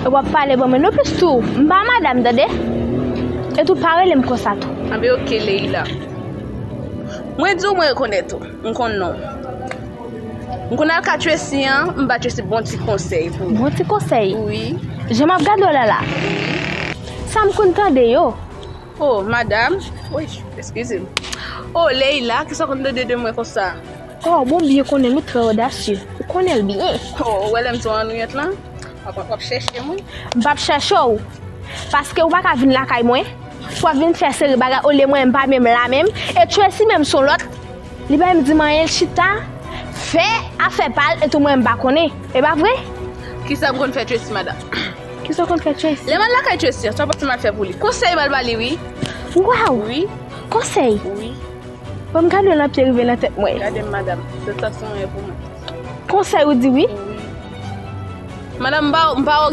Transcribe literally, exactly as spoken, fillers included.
W ap pale ban mwen non, plis tou, m pa madanm, tande? E tou, pa rele m konsa tou. Anben, oke, Leila. Mwen di w, mwen rekonèt ou. M konn non w. M konn al ka Tracy an, m ba Tracy bon ti konsèy pou ou. Bon ti konsèy? Wi. Jan m ap gade w la la. Sa m konn tande yo. Oh, madanm. Wi, eskize m. Oh, Leila, kisa w konn tande de mwen konsa? Oh, bon, byen konnen l, ou trè odasye. Ou konnen l byen. Oh, ou wè lè m di w annouyant lan? W ap, w ap chèche m, wi. M p ap chèche w. Paske ou pa ka vin lakay mwen pou w ap vin fè seri bagay olye mwen, m pa menm la menm. E Tracy menm s on lòt. Li pa menm di m anyen, l chita, fè afè pa l, e tou mwen m pa konnen. E pa vre? Kisa m konn fè Tracy, madanm? Kisa w konn fè Tracy? Lè m al lakay Tracy an, sa w panse m al fè pou li? Konsèy m al ba li, wi. Waw! Wi. Konsèy? Wi. Bon, m gade w nan pye rive nan tèt mwen. Gade m, madanm. Se sa k se mwen pou mwen. Konsèy ou di wi? Wi. Madanm, m pa, m pa oge